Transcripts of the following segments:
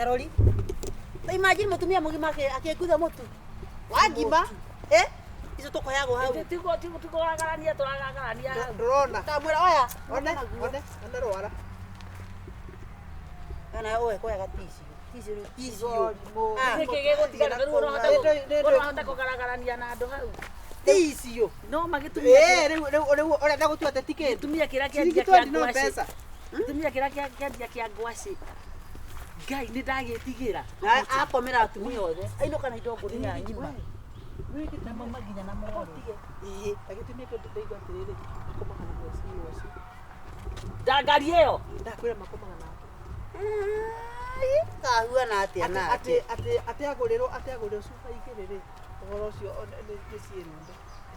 Tarori. Ta imagine mutumia mugima akĩngutha mũtu wa ngima. Eh? Icio tũkoyagwo hau. Tikũragarania tũragarania hau. Ndũrona. Ndamwĩra oya. One, one, one rwara. Kana ũwe koyaga tissue. Tissue tissue. Ah. Nĩkĩ gĩgũtigara rĩu ũrahota kũgaragarania na andũ hau. Tissue. No magĩtumia Eh, rĩu rĩu rĩu ũrenda gũtua atĩ ti kĩndũ. gĩtumia kĩrĩa Ciringi kĩendia kĩa 20 no ngwacĩ. mbeca. Gĩtumia kĩrĩa kĩendia kĩa ngwacĩ. Ngai nĩ ndagĩtigĩra. Na akomera atumia othe. Ainũka na indo ngũnia ng'ima. Na mauma nginya na moro. Ĩĩ, ta gĩtumia kĩu ndaigua atĩrĩrĩ, makomaga na mheshimiwa ũcio. Ndangari ĩyo. Ndakwĩra makomaga nake. Kahuana atĩa Atĩ nake? atĩ atĩ atĩ agũrĩrwo atĩ agũrĩrwo cuba igĩrĩ rĩ, ũhoro ũcio nĩ nĩ ciĩrunde.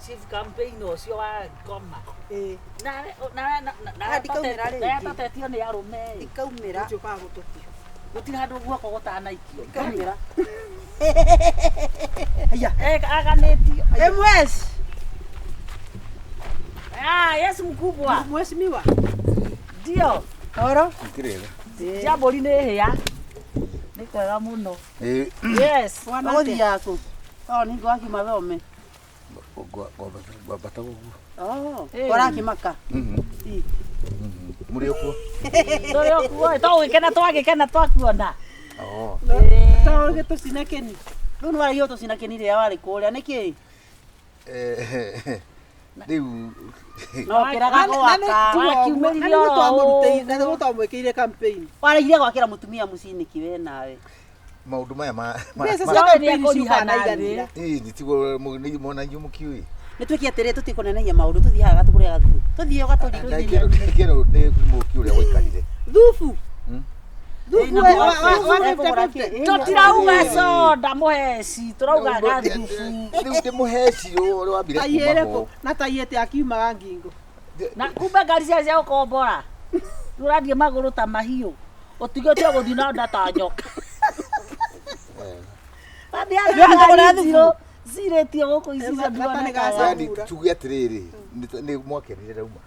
Chief campaign ũcio wa ngoma. Ĩĩ, Nawe Ah, ndikaumĩra rĩngĩ. nawe totetio nĩ arũme. Ikaumĩra. ũcio ũkaga gũtũtio. Gũtirĩ handũ guoko gũtanaikio. Ikaumĩra. Eh, aganĩtio. Emwes. Ah, Yesu mkubwa. Mheshimiwa, Ndio. Oro. Ikirega. Njambũri nĩ hĩa. Nĩ kwega mũno. Eh, Yes. Ũgũthiaga kũ? Oh, nĩ ngwakiuma thome. ngwambata guguo. Oh, Eh. ũrakĩmaka. Mhm. Ĩ. Mũrĩ o kuo? Tũrĩ o kuo. Tũgĩkena twagĩkena twakuona. Oh. to gĩtũcine kĩni. Rĩu nĩ warĩhio tũcina kĩni rĩrĩa warĩ kũrĩa nĩkĩ? Eh, rĩu No kĩraga gwaka. Wakiumĩrire Na nĩguo oro twamũrutĩire, na nĩguo twamwĩkĩire campaign. Waregire gwakĩra mũtumia mũciĩ nĩkĩ we nawe? maũndũ maya ma ma- Mbeca ma- cia No, nĩ campaign ekũriha ciũkaga na na igathira. Ĩĩ, nĩ tiguo mona inyuĩ mũkiũĩ. Nĩ twĩke atĩrĩ tũtikũnenehia maũndũ tũthiĩ haha gatũgũre gathubu. Tũthiĩ ũgatũringithie. Ngĩrwo nĩ mũki ũrĩa waikarire. Thubu. Thubu Ĩĩ, na wa- mwaki. wa- wa- wa Ekũgũra 50-50. kĩ? Ĩĩ, Tũtirauga soda mũheci, tũrauga gathubu. Rĩu ndĩmũheci ũrĩa wambire Tai kuma ĩrĩkũ? ho. Na tai ĩtĩ akiumaga ngingo. Na kumbe ngari cia cia gũkombora. Rĩu ũrathiĩ magũrũ ta mahiũ. Ũtigĩte gũthiĩ na nda ta nyoka. Wathiaga na ngari nzirũ cirĩtio gũkũ icicio Gata nĩ ndionekaga. gaca. Yani tuge atĩrĩrĩ, nĩ mwakenire rauma.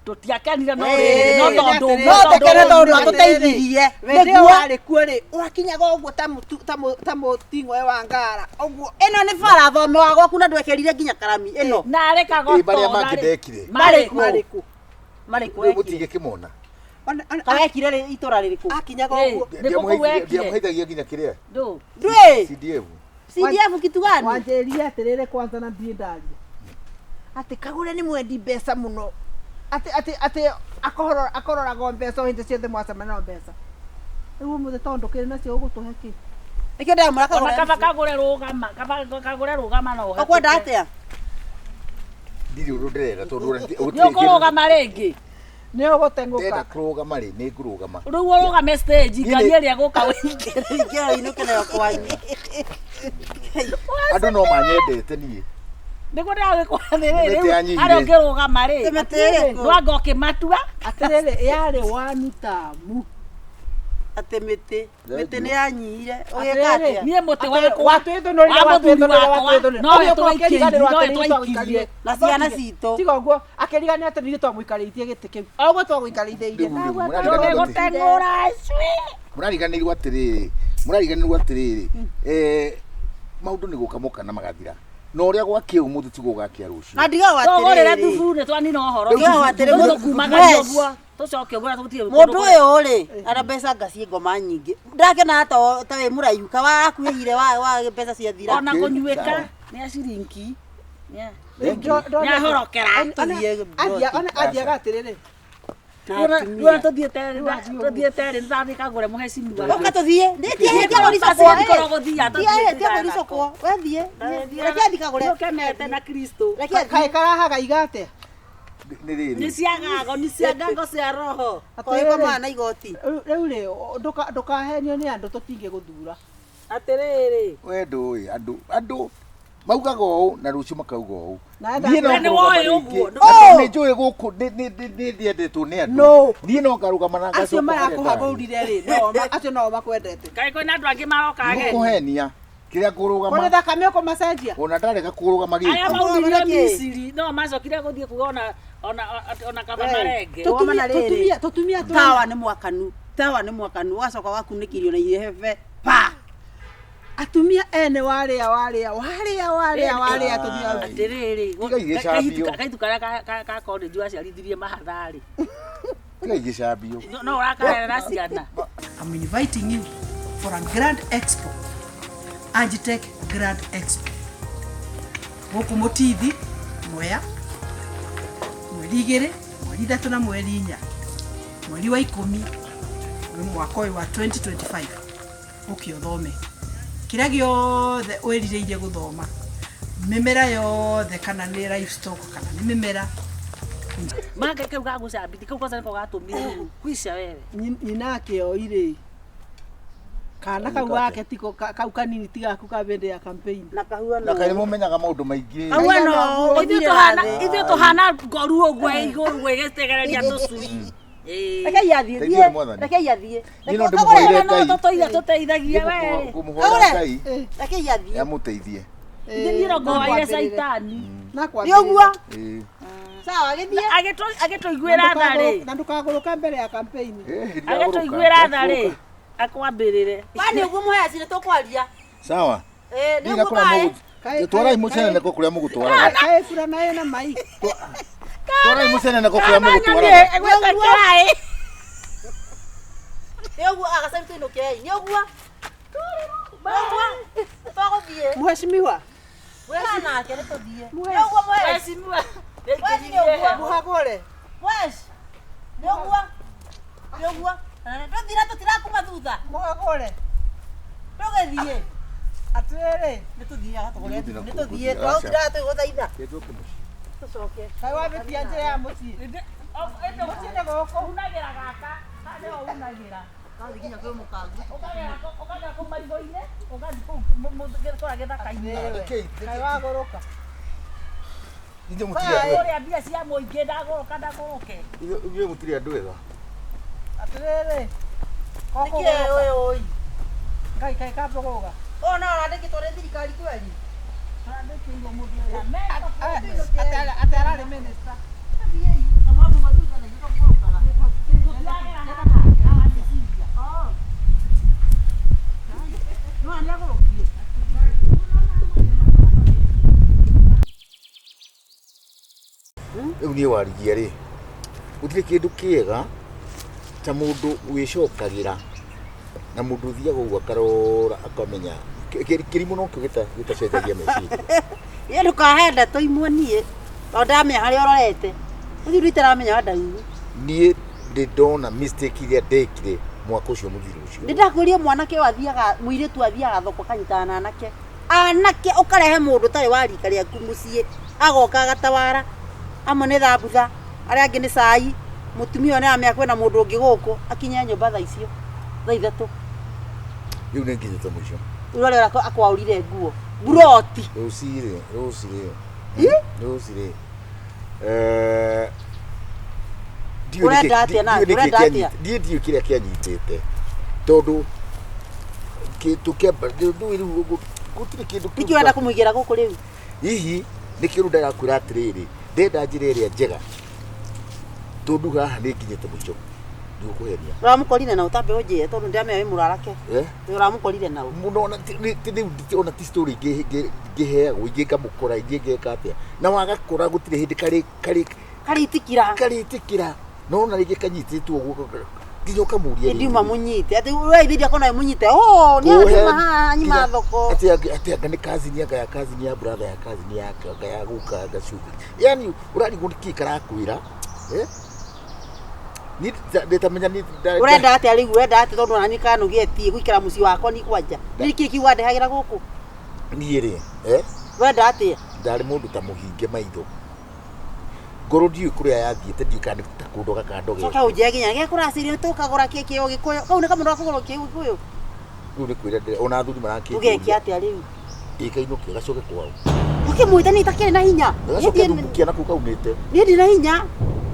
Tũtiakenire no rĩrĩ, no tondũ Atĩrĩrĩ, No tũkene tondũ Atĩrĩrĩ, atũteithirie. Hĩndĩ ĩyo Nĩguo. warĩ kuo rĩ, wakinyaga ũguo ta mũtu- ta mũ- ta mũting'oe wa ngara ũguo. Ĩno nĩ bara thome wa gwaku na ndwekerire nginya karami ĩno. Narĩ kagoto. Ĩ, marĩa mangĩ ndekire. Marĩ kũ? Marĩ kũ? Marĩ kũ Rĩu wekire? mũtingĩkĩmona. Kawekire rĩ itũra rĩrĩkũ? Akinyaga Ĩ. ũguo. Nĩ kũ kũu wekire? Ndiamũheithagia nginya kĩrĩa Ndũ. Ndwĩ. CDF. CDF kitu gani? Wanjĩrire atĩrĩrĩ kwanza na ndirĩ ndaria. Atĩ Kagũre nĩ mwendi mbeca mũno. Atĩ atĩ atĩ akohoro akororaga o mbeca o hĩndĩ ciothe mwacemania no mbeca. Rĩu ũmũthĩ tondũ ndũkĩrĩ nacio ũgũtũhe kĩ? Nĩkĩo ndĩramwĩra Ona kagũre. kaba kagũre rũgama, kaba kagũre rũgama no ũhetũke. Ũkwenda atĩa? Ndirĩ ũndũ ndĩrenda tondũ Nĩ ũkũrũgama rĩngĩ. Nĩ ũgũteng'ũka. ndenda kũrũgama rĩ nĩ ngũrũgama. Rĩu ũrũgame stage Niĩ ngari nĩ- ĩrĩa ĩgũka wĩingĩre. Ingĩra ũinũke nayo kwanyu. Andũ no manyendete niĩ. Nĩguo ndĩragĩkwĩra atĩrĩrĩ, Mĩtĩ rĩu yanyihire. harĩa ũngĩrũgama rĩ, Mĩtĩ ĩrĩkũ? nwanga ũkĩmatua. Atĩrĩrĩ yarĩ wanu tamu. Atĩ mĩtĩ. Mĩtĩ nĩ yanyihire. Ũgĩka Atĩrĩrĩ, atĩa? Niĩ mũtĩ wakwa Watwĩthũnũrire, wa mũthuri watwĩthũnũrire, wakwa, watwĩthũnũrire. nowe Ũgĩũka twaikirie, ũkĩriganĩrwo nowe atĩ nĩ twaikirie. twagũikarĩire. Na ciana citũ. Tiga ũguo akĩriganĩrwo atĩ nĩ twamũikarĩirie gĩtĩ kĩu. O ũguo twagũikarĩirie. Rĩu rĩu Tũgĩ mũrariganĩrwo atĩ- gũteng'ũra cui. mũrariganĩrwo atĩrĩrĩ mũrariganĩrwo atĩrĩrĩ eh, maũndũ nĩ gũka moka na magathira na ũrĩa gwakĩa ũmũthĩ tiguo gũgakĩa rũciũ Na ndigaga Tũgũrĩre atĩrĩrĩ. thubu nĩ twanina ũhoro. Rĩu Ndigaga atĩrĩ, Rĩu mũndũ- tũkumagaria Mwesh. ũguo. Tũcoke ũguo na tũgũtirĩ Mũndũ ũyũ rĩ, ana mbeca nga ciĩ ngoma nyingĩ. Ndakĩona ta ta wĩ mũraihu ka wakuhĩhire wa wa mbeca ciathira. Ona kũnyuĩka Sawa. nĩ a ciringi. Nĩ Thank you. ahorokera. Tũthiĩ Athiaga atĩrĩrĩ. na Rĩu atumia. tũthiĩte tũthiĩte rĩ nĩndathiĩ kagũre mũhecimiwa. Ũka tũthiĩ. Nĩ tie tie Basi gũricokwo. ndikoragwo gũthiaga, Tie tũthiĩ tie gũricokwo. We thiĩ. Reke thiĩ kagũre. Nĩũkenete na Kristo. Reke thiĩ. Kaĩ karahaga iga atĩa? nĩ rĩrĩ Nĩ cia ngago, nĩ cia ngango cia roho. Koĩ na igoti. Rĩu rĩu rĩ ndũkahenio nĩ andũ tũtingĩgũthura. Atĩrĩrĩ. we ndũĩ andũ andũ maugaga ũũ na rũciũ makauga ũũ Na niĩ no We nĩ ngũrũgama woĩ rĩngĩ. ũguo. Andũ nĩ njũĩ gũkũ nĩ ndiendetwo nĩ andũ No. niĩ no ngarũgama na Acio ngacoka harĩa ndarĩ. marakũhagũrire rĩ, no acio no makwendete. Kaĩ kwĩna andũ angĩ maroka ageni. Nĩgũkũhenia kĩrĩa ngũrũgama Kũrĩ thakame ũkũmacenjia. ona ndarega kũrũgama Arĩa gĩkĩ maumirio Ũkũrũgama nĩkĩ? Misiri no macokire gũthiĩ kuga ona ona ona kaba Hey. marenge. Tũtũma na rĩrĩ. Tũtumia tũtumia Tawa nĩ mwakanu. Tawa nĩ mwakanu ũgacoka wakunĩkĩrio na ihebe pa. Atumia ene warĩa warĩa warĩa warĩa warĩa atumia. Atĩrĩrĩ, Tiga igĩcambio. kaitu karĩa ka college waciarithirie mahatharĩ. Tiga igĩcambio. No ũrakaherera ciana. I'm inviting you for a grand expo. Agitech Grand Expo. Gũkũ Mũtithi, Mwea, mweri 2, mweri 3 na mweri 4, mweri wa 10, mwaka ũyũ wa 2025. Ũke ũthome kĩrĩa gĩothe wĩrirĩirie gũthoma, mĩmera yothe, kana nĩ livestock kana nĩ mĩmera. Manga kau gagũcambithia kau kwanza nĩko gatũmire rĩu kwisha wewe. Nyina akĩoi rĩ kana kau gake tiko kau kanini tigaku ka hĩndĩ ya campaign. Na kahua Na kaĩ nĩmũmenyaga maũndũ maingĩ. Kahua no Ithuĩ tũhana ngoru ũguo igũrũ ĩgĩtegereria tũcui. Rekei athiĩ. Thank you, Mwathani. Rekei athiĩ. Niĩ no ndĩmũhoire No Ngai. tũtũire tũteithagia we. Ngũmũhoera Ngai Rekei athiĩ. amũteithie. Ithuĩ no ngoire caitani. Nĩ ũguo. Ĩĩ. Sawa gĩthiĩ. Agĩtũiguĩra tha rĩ. Na ndũkagũrũka mbere ya campaign. Agĩtũiguĩra tha rĩ. Akwambĩrĩre. Kwani ũguo mũhea nĩ tũkwaria. Sawa. Ĩĩ nĩ Niĩ na ũguo kũrĩa kaĩ. Twarai mũceneneko kũrĩa mũgũtwaraga. Kaĩ bura nayo na mai. Twarai mũceneneko kũrĩa mũgũtwaraga. Egwĩka kĩraĩ. Nĩ ũguo agacari tũinũkei. Nĩ ũguo. Nĩ ũguo. Tũgũthiĩ. Mheshimiwa. Wee nake nĩ tũthiĩ. Nĩ ũguo mũhea. Mheshimiwa. Wee nĩ ũguo. Mũhagũre. Wesh. Nĩ ũguo. Nĩ ũguo. Tũthira tũtirakuma thutha. Mũhagũre. Tũgĩthiĩ. Atĩrĩrĩ. Nĩ tũthiaga tũgũre. Nĩ Nĩ tũthiĩ na tũthiĩ. kũu, Tũgũtiraga tũgũthaitha. Kĩnjũke mũciĩ. Tũcoke. Kaĩ wabĩtia njĩra ya mũciĩ. Mũciĩ nĩ gũkũ. Unagĩra gaka. Haha nĩho unagĩra. Tũgathiĩ nginya kwĩ mũkangu. Ũkagera kũu marigũ-inĩ, ũgathiĩ kũu kũrĩa gĩthaka-inĩ. Kaĩ wagũrũka. Inyuĩ mũtirĩ andũ ega. Kũrĩa mbia cia mũingĩ ndagũrũka ndagũrũke. Inyuĩ mũtirĩ andũ ega. Atĩrĩrĩ. Nĩkĩ ũyũ ũyũ? Ngai kaĩ kambũgũga. Ũyũ no arandĩkĩtwo nĩ thirikari kweli? Tũrandĩkĩirwo mũndũ wĩra. Atĩ ararĩ minister. Tũtiragera haha, haha nĩ Syria. No nĩagũrũkire. Rĩu niĩ warigia rĩ, gũtirĩ kĩndũ kĩega ta mũndũ wĩcokagĩra na mũndũ ũthiaga ũguo akarora akamenya kĩrimũ nokĩo gĩtacenjagia meciria. Ye ndũkahe ndeto imwe niĩ tondũ ndamenya harĩa ũrorete. Ũthiĩ rĩu itaramenya wa ndaihu. Niĩ ndĩ ndona mistake iria ndekire mwaka ũcio mũthiru ũcio. Nĩ ndakwĩrire mwanake ũyũ athiaga mũirĩtu athiaga thoko akanyitana na anake. Anake ũkarehe mũndũ ũtarĩ wa rika rĩaku mũciĩ agoka agatawara. Amwe nĩ thambutha, arĩa angĩ nĩ cai. Mũtumia ũyũ nĩaramenya kwĩna mũndũ ũngĩ gũkũ akinye nyũmba thaa icio thaa 3. Rĩu nĩ nginyĩte mũico. Ũrore ũrĩa akwaũrire nguo. Buroti. Rũciĩ rũciĩ rũciĩ Ũrenda atĩa na- ũrenda atĩa? ndiĩ ndiũĩ kĩrĩa kĩanyitĩte tondũ kĩndũ kĩamba rĩu rĩu gũtirĩ kĩndũ Nĩkĩ ũrenda kũmũigĩra gũkũ rĩu? Hihi nĩkĩo rĩu ndĩrakwĩra atĩrĩrĩ, ndenda njĩra ĩrĩa njega tondũ haha nĩ nginyĩte mũico, ndigũkũhenia. Ũramũkorire na ũtambe ũnjĩre tondũ ndĩramenya wĩ mũrarake. Eh? Ũramũkorire na ũ? Mũno ona rĩu ona ti story ingĩheagwo, ingĩ ngamũkora, ingĩ ngeka atĩa, na wagakora gũtirĩ hĩndĩ karĩ karĩ Karĩtĩkĩra. Karĩtĩkĩra no ona rĩngĩ kanyitĩtwo ũguo nginya ũkamũria. Ndiuma mũnyite. Atĩ we ithe ndiakona mũnyite. Oh, nĩ nyuma haha nyuma thoko. Atĩ anga nĩ cousin, anga ya cousin ya brother ya cousin ya anga ya guka anga cuku. Yani ũrarigwo nĩ kĩĩ karakwĩra. Eh? Ni ndĩtamenya ni Ũrenda atĩa rĩu? Ũrenda atĩa tondũ ona niĩ kanũgĩtie gũikara mũciĩ wakwa ni kwanja. Nĩ kĩĩ kĩu wandehagĩra gũkũ? Niĩ rĩ, eh? Ũrenda atĩa? Ndarĩ mũndũ ta mũhinge maitho. Ngoro ndiũĩ kũrĩa yathiĩte, ndiũĩ kana nĩ ta kũndoga kandogete. Coka ũnjĩre nginya gĩa kũracĩrio tũkagũra kĩ kĩ Ũgĩkũyũ. Kau nĩ kamũndũ ga kũgũrwo kĩ Ũgĩkũyũ. Rĩu nĩ kwĩra ona athuri marakĩnjũria. Ũgeke atĩa rĩu? Ĩkainũke gacoke kwao. Ũkĩmwĩta niĩ itakĩrĩ na hinya. Gacoke thumbukia na kũu kaumĩte. Niĩ ndĩ na hinya.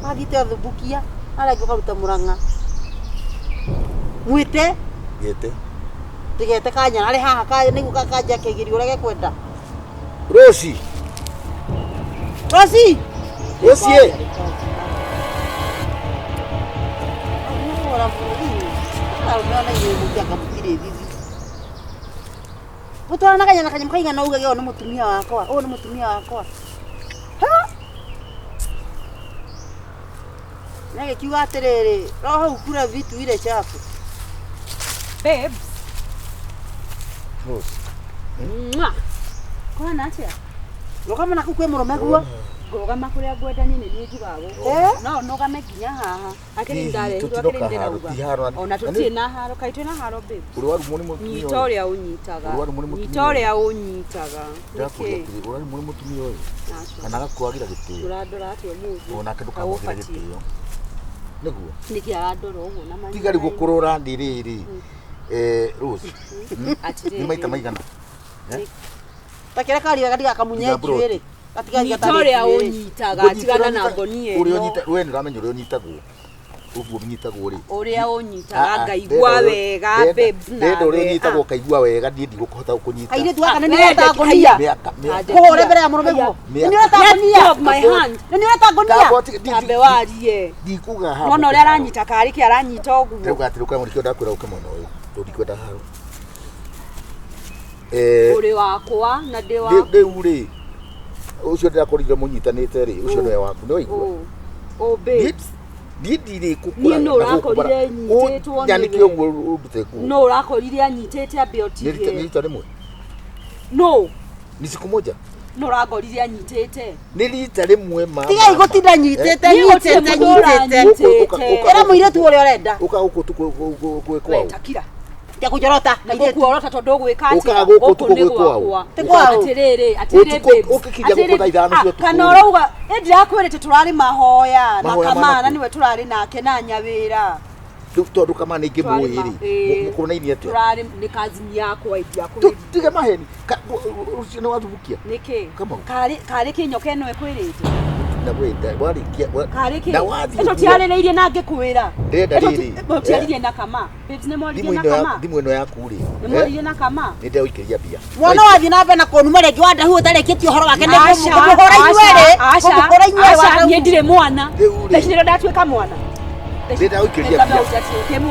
Wathiĩte thumbukia. Arĩa angĩ ũkaruta Mũrang'a. Mwĩte. Gete. Ndigete kanya arĩ haha kanya nĩguo kanja kegerio ũrĩa gekwenda. Rosi. Rosi. Rosi. Kũgũra bũrũri. Arũme ona inyuĩ mũtianga mũtirĩ thithi. Mũtwaranaga na kanyamũ kaigana ugage ũyũ nĩ mũtumia wakwa, ũyũ nĩ mũtumia wakwa. Ha! Nĩagĩkiuga atĩrĩrĩ, roho ukula vitu ile chafu. Babes. Rose. Mwah. Kũhana atĩa? Rũgama na kũu kwĩ mũrũme guo. Ngũrũgama kũrĩa ngwenda niĩ nĩ niĩ njugaga gũkũ. Eh? No nũgame nginya haha. Akĩrĩ Hihi, ndarehirwo tũtinoka akĩrĩ haro, ndĩrauga. ti haro na- Ona na nĩ- tũtirĩ na haro, kaĩ twĩna haro babes. Ũrwarumwo nĩ mũtumia Nyita ũyũ. ũrĩa ũnyitaga. Ũrwarumwo nĩ mũtumia Nyita ũyũ. ũrĩa ũnyitaga. Ndĩrakũria Nĩkĩ? atĩrĩ, ũrarumwo nĩ mũtumia ũyũ Aca. kana agakwagĩra gĩtĩo Ũrandora atĩa ũmũthĩ? onake ndũkamwagĩra Ũbatiĩ. gĩtĩo nĩguo Nĩkĩ arandora ũguo na tiga rĩu gũkũrora nĩ rĩrĩ Rose Atĩrĩrĩ. nĩ maita maigana Takĩrĩa kari wega ndigakamunye Tiga bro. njuĩrĩ. Gatigathiĩ Nyita gatarĩ ũrĩa njuĩrĩ. ũnyitaga, tigana na ngonie ũrĩa ĩno. ũnyita we nĩ ũramenya ũrĩa ũnyitagwo ũguo ũnyitagwo rĩ Ũrĩa Ah, ũnyitaga ah, ngaigua ndĩrenda ũrĩa- wega babes ndĩrenda ũrĩa nawe. ũnyitagwo ũkaigua wega niĩ ndigũkũhota gũkũnyita Kairĩtu gaka nĩ Ah, nĩũreta ngonia. mĩaka mĩaka Kũhũre mbere ya mũrũme guo. Nĩ nĩũreta Let ngonia. go of my hand. Nĩ nĩũreta ngonia. Ndagwa- ti- ti- Tambe warie. ndikuga haha Mwana ũrĩa aranyita karĩ kĩ aranyita ũguo. ndĩrauga atĩrĩ ũka nĩkĩo ndakwĩra ũke mwena ũyũ tondũ ndikwenda haro Ũrĩ wakwa na ndĩ wa rĩu rĩ ũcio ndĩrakorire mũnyitanĩte rĩ ũcio nĩwe waku nĩ waigua Ũ. Ũ babes. niĩ ndirĩ Niĩ nũ ũrakorire nyitĩtwo nyanĩke nĩwe. ũguo ũndute kuo No ũrakorire anyitĩte ambe nĩ ũtige. rita rĩmwe No. ni siku moja No ũrakorire anyitĩte. nĩ rita rĩmwe mama Tigai gũtinda nyitĩte Niĩ gũtirĩ nyitĩte mũndũ nyitĩte. ũranyitĩte. Ĩra mũirĩtu ũrĩa ũrenda. ũka gũkũ tukũ gwĩ We kwao takira. Tia kũnjorota kairĩtu. Gũkuorota tondũ ũgwĩka atĩa? Ũkaga gũkũ Gũkũ ũtukũ nĩ gwĩ kwao. gwakwa. Ti kwao. Atĩrĩrĩ, atĩrĩrĩ Ũtukũ- babes. ũgĩkinya gũkũ Atĩrĩrĩ, thaa ithano cia ah, ũtukũ Kana rĩ. ũrauga ĩ ndĩrakwĩrĩte tũrarĩ mahoya na Mahoya kamana manakũ? nĩwe tũrarĩ nake na nyawĩra. Rĩu tondũ kama nĩ ingĩmũĩ Tũrarĩ rĩ ĩĩ. mũkũranaini atĩa Tũrarĩ nĩ cousin yakwa ĩndiakwĩrire. tige maheni ũcio nĩ wathubukia Nĩkĩ? Kamau. Karĩ karĩ kĩ nyoka ĩno ĩkwĩrĩte? na wenda warĩkia Karĩ kĩ? na wathiĩ Ĩno ũguo, tiarĩrĩirie na ngĩkwĩra. Ndĩrenda Ĩno rĩrĩ, Mũtiaririe na kama. Babes nĩ mwaririe thimũ na ĩno ya- kama. thimũ ĩno yaku rĩ Nĩ mwaririe na kama. nĩ ndĩraũikĩria mbia Mwana wathiĩ na mbere na kũnuma rĩngĩ wandahu ũtarĩkĩtie ũhoro wake nĩ Aca, kũmũhũra inyuerĩ. aca, Kũmũhũra inyuerĩ aca, wandahu. niĩ ndirĩ mwana. Rĩu rĩ. Thaa ici nĩrĩo ndatuĩka mwana. Ndĩraũikĩria mbia.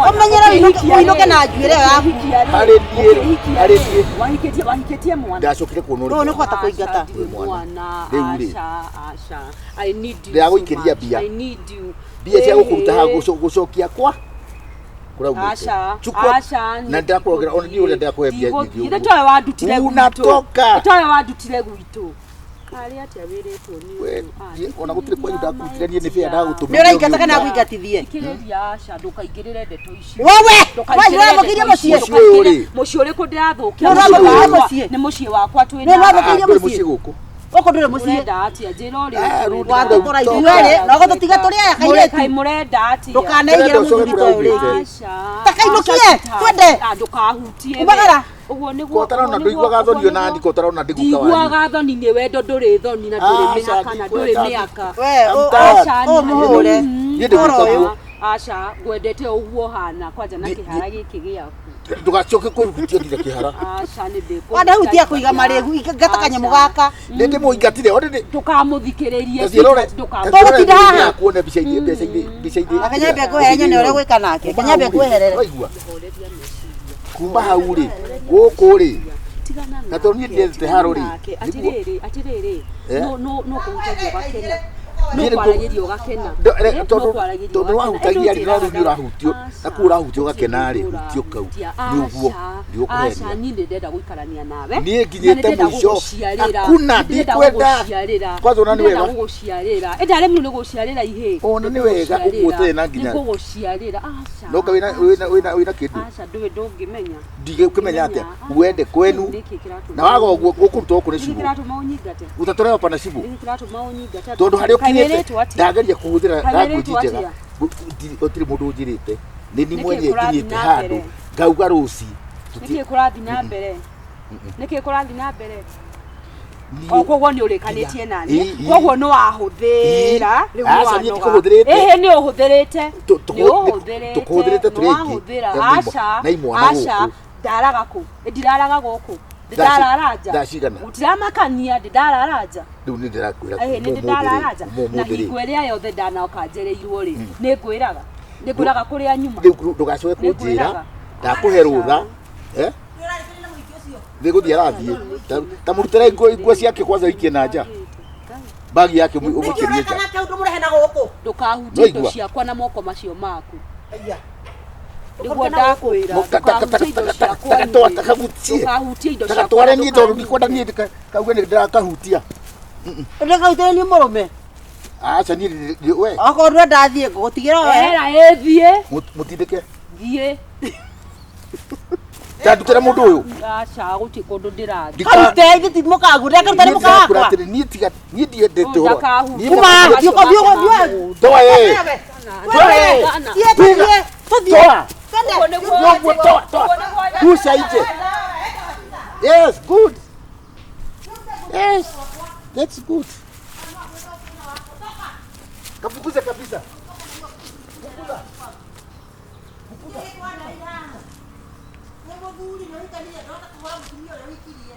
Ũmenyere ũinũke na njuĩrĩ ĩyo yaku. Harĩ niĩ, harĩ niĩ. Wahikĩtie wahikĩtie mwana. ndacokire kuona Rĩu nĩ ũrĩ kũhota kũingata. Aca, ndirĩ Wĩ mwana. mwana. Rĩu rĩ. Aca, aca. I need you so Ndĩragũikĩria much. mbia. I need you. mbia cia gũkũruta haha Ĩhĩ. gũcokia kwa kũraumĩte Aca, Chukua- aca, na ndĩrakũrogera ona niĩ ũrĩa ndĩrakũhe mbia ndigũthiĩ. nyingĩ Ithe ũguo. towe wandutire gwitũ. Unatoka. Towe wandutire gwitũ. Karĩ atĩa wĩrĩtwo nĩ We, ũyũ? Ah, niĩ ona gũtirĩ kwanyu ndakũrutire niĩ nĩ thikĩrĩria bĩa ndagũtũmire Nĩ ũraingata kana ngũingatithie? Thikĩrĩria aca ndũkaingĩrĩre ndeto ici. Wewe! Ndũkaingĩrĩre Wewe ũrathũkĩirie ndeto ici. mũciĩ. Mũciĩ ũyũ rĩ. Mũciĩ ũrĩkũ ndĩrathũkia? Nĩ Mũciĩ ũrathũkĩirie wakwa. mũciĩ. Nĩ mũciĩ wakwa twĩ Nĩ ũrathũkĩirie ndũrĩ mũciĩ. mũciĩ gũkũ Gũkũ ndũrĩ mũciĩ. Mũrenda atĩa? Njĩra ũrĩa Ah, ũkwenda. rudi Watũtũra ithuerĩ na ũgũtũtiga tũrĩ aya kairĩtu. Kaĩ mũrenda atĩa? Ndũkaneigĩre Ndĩrenda ũcoke mũthuri ta ũyũ kũrĩa rĩngĩ. umĩte. Aca. Takainũkie, Aca, twende. Ah, ndũkahutie. Umagara. Ũguo nĩguo. Kotara ona ũguo nĩguo- ndũiguaga thoni ũguo ona nĩguo- ni kotara ona ndiguka wanyu. Ndiguaga thoni nĩ wendo ndũrĩ thoni na ndũrĩ Aca, mĩhaka na ndũrĩ ndikwenda. mĩaka. We, I'm tired. Aca, ũ mũhũre. Niĩ ndĩgwĩka Ũhoro ũyũ. guo. Aca, ngwendete ũguo hana kwanja na Ndi- kĩhara gĩkĩ gĩaku. Ndũgacoke kũhutia nginya kĩhara. Aca nĩ ndĩkũhuta Wandahutia kũiga marĩgu ingata kanyamũ gaka. Nĩ ndĩmũingatire one nĩ Ndũkamũthikĩrĩrie. Taciĩrore. Tũgũtinda haha. Kuona mbica-inĩ mbeca-inĩ mbica-inĩ. Na kanyambe ngwehere nyone ũrĩa gwĩka nake. Kanyambe ngweherere. Waigua? Kuma hau rĩ, gũkũ rĩ, Tigana Na tondũ niĩ ndiendete haro rĩ, nake. Atĩrĩrĩ, atĩrĩrĩ. Eh? No no no kũhutagia ũgakena. No Niĩ nĩ kũ- kwaragĩria ũgakena. Ndo- Eh, tondũ no kwaragĩria tondũ ũgakena. wahutagia rĩ, no rĩu nĩ Ĩndĩ ũrahutio na kũu ũrahutio ũgakena rĩ, hutio kau nĩ ũguo Aca, ndigũkũhenia. niĩ nĩ ndĩrenda gũikarania nawe. Niĩ Na nginyĩte nĩ ndĩrenda mũico. gũgũciarĩra. Hakuna, Nĩ ndĩrenda ndikwenda. gũgũciarĩra. Kwanza ona nĩ Nĩ ndĩrenda wega. gũgũciarĩra. Ĩndĩ aremire nĩ gũciarĩra ihĩ. Ona nĩ wega ũguo ũtarĩ na nginya Nĩ ngũgũciarĩra. Aca. no ka wĩna wĩna wĩna wĩna kĩndũ Aca, ndũĩ ndũngĩmenya. ndigũkĩmenya atĩa wende kwenu Nĩkĩ kĩratũma na waga ũguo ũkũrutwo gũkũ nĩ Nĩkĩ cibũ kĩratũma ũnyingate? gũtatũrewa pana cibũ Nĩkĩ kĩratũma ũnyingate? tondũ harĩa Kaĩ ũkinyĩte wĩrĩtwo atĩa? ndageria kũhũthĩra Kaĩ language wĩrĩtwo njega atĩa? Gũtirĩ mũndũ ũnjĩrĩte nĩ ni Nĩkĩ mwenye kũrathiĩ nginyĩte na handũ mbere? ngauga rũci Nĩkĩ kũrathiĩ na mbere? Nĩkĩ kũrathiĩ na mbere? Niĩ- O koguo nĩ ũrĩkanĩtie nani Ĩ, ĩ. koguo nĩ wahũthĩra rĩu nĩ Aca, niĩ wanoga. ndikũhũthĩrĩte. Ĩhĩ nĩ ũhũthĩrĩte Tu- nĩ ũhũthĩrĩte tũkũhũthĩrĩte nĩ tũrĩ aingĩ. wahũthĩra Na imwa- aca na imwana aca gũkũ. ndaraga kũ ndiraraga gũkũ ndarara nja Thaa cigana? gũtiramakania ndarara nja Rĩu nĩ ndĩrakwĩra ĩhĩ nĩ kuma ũmũthĩ ndarara rĩ, nja kuma na ũmũthĩ rĩ hingo ĩrĩa yothe ndanoka njereirwo rĩ nĩ ngwĩraga Nĩ ngwĩraga kũrĩa nyuma. Rĩu ndũgacoke kũnjĩra Nĩngwĩraga. ndakũhe rũtha, eh? Nĩ gũthiĩ arathiĩ. Ta mũrutĩre nguo ciake kwanza ũikie na nja, bagi yake ũmũikĩrie nja. Nake ndũmũrehe na gũkũ. Ndũkahutie indo Nĩwaigua? ciakwa na moko macio maku. Aya. Nĩguo ndakwĩra. Ndũkahutie indo ciakwa Takatoa niĩ. takagutie Ndũkahutie indo ciakwa. tagatware niĩ tondũ ndikwenda niĩ kauge nĩ ndĩrakahutia. Ndũkahutie mũrũme. Aca niĩ we Okorwo ndwenda thiĩ ngũgũtigĩra we. Ehera ĩthiĩ. Mũtindĩke. Thiĩ. Ta ndutĩre mũndũ ũyũ. Aca gũtirĩ kũndũ ndĩrathiĩ. Karute ithe ti mũkagu. Ndekaruta nĩ Niĩ ndĩrakwĩra mũkawakwa. atĩrĩ, niĩ tiga niĩ ndiendete ũhoro. Ndakahutie. Niĩ Kuma ndakahutia. thiĩ ũkathiĩ ũgathiĩ. Toa ĩ. Toa ĩ. Thiĩ tũthiĩ. Tũthiĩ. Toa. Twende. Nyoguo toa toa. Guca nje. Yes, good. Yes. That's good. Kafukuze kabisa. Fukuza. Nĩ mũthuri nĩ ũhikanire ndota kũhũra mũtumia ũrĩa ũhikirie.